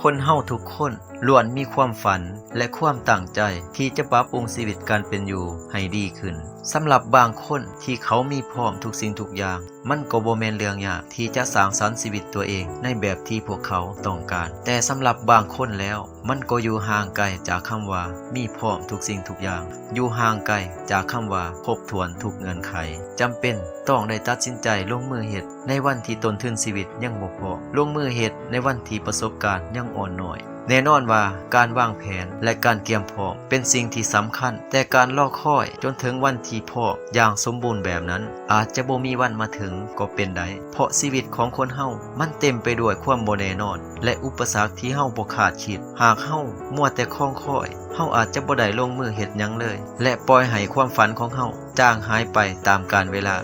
ຄົນເຮົາທຸກຄົນລ້ວນມີຄວາມຝັນ ແລະ ຄວາມຕັ້ງໃຈທີ່ຈະປັບປຸງຊີວິດການເປັນຢູ່ໃຫ້ດີຂຶ້ນ. ສຳລັບບາງຄົນທີ່ເຂົາມີພ້ອມທຸກສິ່ງທຸກຢ່າງ, ມັນກໍບໍ່ແມ່ນເລື່ອງຍາກທີ່ຈະສ້າງສັນຊີວິດຕົວເອງໃນແບບທີ່ພວກເຂົາຕ້ອງການ. ແຕ່ສຳລັບບາງຄົນແລ້ວ, ມັນກໍຢູ່ຫ່າງໄກຈາກຄຳວ່າມີພ້ອມທຸກສິ່ງທຸກຢ່າງ, ຢູ່ຫ່າງໄກຈາກຄຳວ່າຄົບຖ້ວນທຸກເງື່ອນໄຂ. ຈຳເປັນຕ້ອງໄດ້ຕັດສິນໃຈລົງມືເຮັດໃນວັນທີ່ຕົ້ນທຶນຊີວິດຍັງບໍ່ພ້ອມ, ລົງມືເຮັດໃນວັນທີ່ປະສົບການຍັງອ່ອນນ້ອຍ. ແນ່ນອນວ່າການວາງແຜນ ແລະ ການກຽມພ້ອມເປັນສິ່ງທີ່ສຳຄັນ, ແຕ່ການລໍຄອຍຈົນເຖິງວັນທີ່ພ້ອມຢ່າງສົມບູນແບບນັ້ນ ອາດຈະບໍ່ມີວັນມາເຖິງກໍເປັນໄດ້, ເພາະຊີວິດຂອງຄົນເຮົາມັນເຕັມໄປດ້ວຍຄວາມບໍ່ແນ່ນອນ ແລະ ອຸປະສັກທີ່ເຮົາບໍ່ຄາດຄິດ. ຫາກເຮົາມົວແຕ່ຄອງຄອຍ, ເຮົາອາດຈະບໍ່ໄດ້ລົງມືເຮັດຫຍັງເລີຍ ແລະ ປ່ອຍໃຫ້ຄວາມຝັນຂອງເຮົາຈາງຫາຍໄປຕາມການເວລາ.